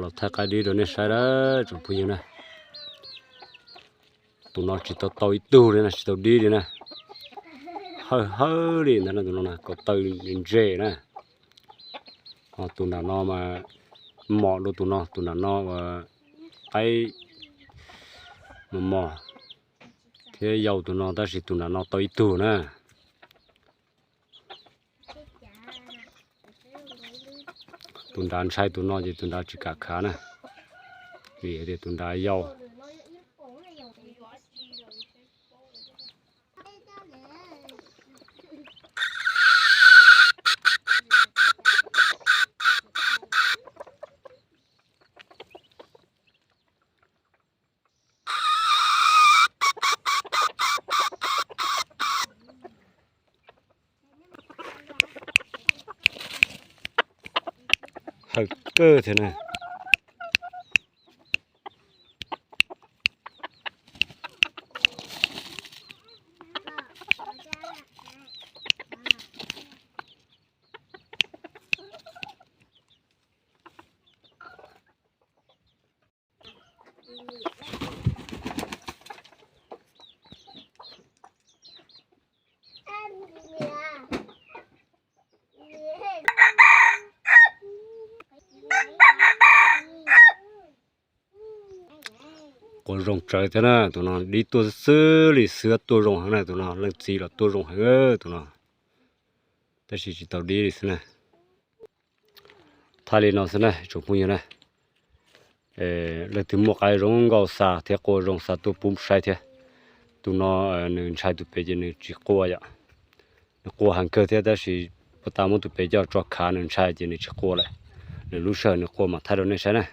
Los thaij qaib dib rau nej saib na, tsoom phooj ywg na. Tus no tsis tau tau ib tug li na, tsis tau dib li na. Hawb hawb li ntawd na, tus no na, ko taw ntse na. Ho tus nram no mas mos dua tus no, tus nram no uas qaib mos mos thiab yau tus no, tab sis tus nram no tau ib tug na. Tus nrad ntshai tus no ces tus nrad tsis kam khav na, vim hais tias tus nrad yau. Hawm kawg thiab na. Qua zoo tsawv thiab na, tus no dib tuaj xwb li xwb, tuaj zoo heev na, tus no leej txiv los tuaj zoo heev tus no, tab sis tsis tau dib li xwb na. Thaij li no xwb na tsoom phooj ywg na. Leej twg muaj qaib zoo nkauj xa thiab qua zoo xa tuaj pub saib thiab. Tus no nws ntshai tus pem ces nws tsis qua yom. Nws qua heev kawg thiab tab sis puag ta muab tus pem coj tso khav nws ntshai ces nws tsis qua lawm. Nws lub sij hawm nws qua mam thaij rau nej saib na.